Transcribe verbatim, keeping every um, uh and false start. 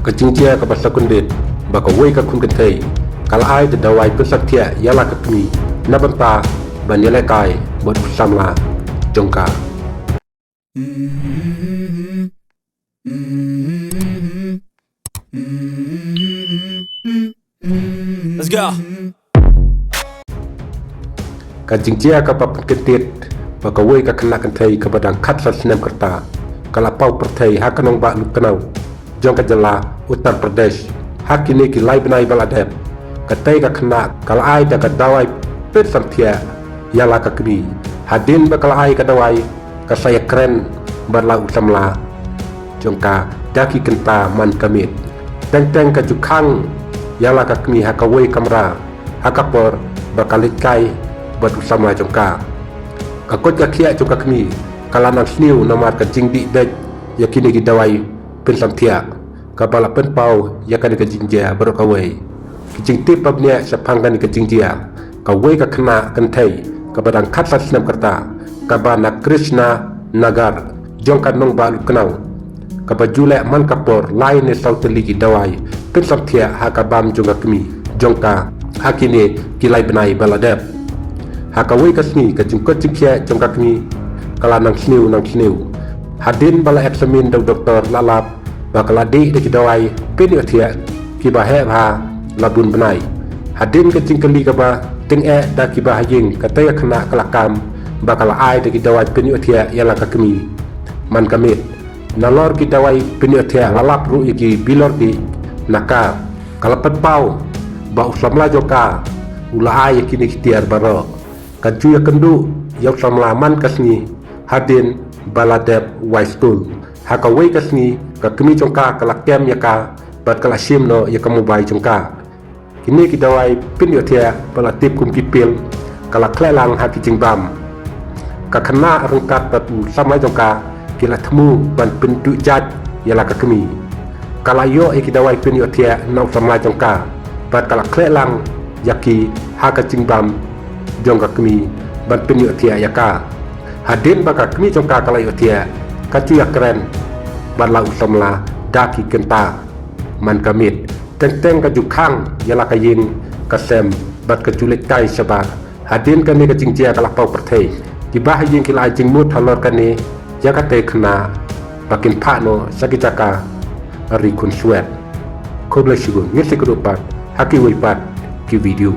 Ka jingjia kaba sa kyndit ba kawei ka khun kynthei ka la ai da dawai pynsan thiah ïa la ka kmie na bynta ban ïalehkai bad u samla jong ka. Let's go. Ka jingjia kaba pynkyndit ba kawei ka khynnah kynthei kaba dang khatsan snem ka rta ka la paw pyrthei ha ka nongbah Lucknow jong ka jylla Uttar Pradesh. Ha kine ki lai bnai ba la dep, katei ka khynnah ka la ai da ka dawai pynsan thiah ïa la ka kmie. Hadien ba ka la ai ka dawai, ka sa ïakren bad la u samla jong ka da ki kynta man ka miet. Teng teng ka ju khang ïa la ka kmie ha kawei kamra ha ka por ba ka leit kai bad u samla jong ka. Ka koit ka khiah jong ka kmie ka la nang sniew namar ka jingdih beit ïa kine ki dawai pynsan thiah kaba la pynpaw ïa kane ka jingjia baroh kawei. Ki jingtip ba bniah shaphang kane ka jingjia, kawei ka khynnah kynthei kaba dang khatsan snem ka rta kaba na Krishna Nagar jong ka nongbah Lucknow, kaba ju leh man ka por lai ne saw tylli ki dawai pynsan thiah ha ka bam jong ka kmie jong ka ha kine ki lai bnai ba la dep. Ha kawei ka sngi ka jingkoit jingkhiah jong ka kmie ka la nang sniew nang sniew. Hadien ba la examine da u doktor la lap ba ka la dih da ki dawai pynïohthiah kiba heh bha la bun bnai. Hadien ka jingkylli kaba tyngeh da kiba ha ïing, katei ka khynnah ka la kam ba ka la ai da ki dawai pynïohthiah ïa la ka kmie man ka miet. Nalor ki dawai pynïohthiah la lap ruh ïa ki bilor dih na ka. Ka la pynpaw ba u samla jong ka u la ai ïa kine ki tiar baroh. Ka ju ïakynduh ïa u samla man ka sngi hadien ba la dep wai skul. Ha kawei ka sngi ka kmie jong ka ka la kem ïa ka bad ka la shim noh ïa ka mobile jong ka. Kine ki dawai pynïohthiah ba la tip kum ki pil ka la khleh lang ha ki jingbam. Ka khynnah ryngkat bad u samla jong ka ki la thmu ban pynduh jait ïa la ka kmie. Ka la ïoh ïa ki dawai pynïohthiah na u samla jong ka bad ka la khleh lang ïa ki ha ka jingbam jong ka kmie ban pynïohthiah ïa ka. Hadien ba ka kmie jong ka ka la ïohthiah, ka ju ïakren bad la u samla da ki kynta man ka miet. Teng teng ka ju khang ïa la ka ïing ka sem bad ka ju leit kai shabar. Hadien kane ka jingjia ka la paw pyrthei, kiba ha ïing ki la ai jingmut halor kane ïa katei ka khynnah ba kin phah noh sha ki jaka ri khunswet. Khublei shibun, ngin sa ïakynduh pat ha kiwei pat ki video.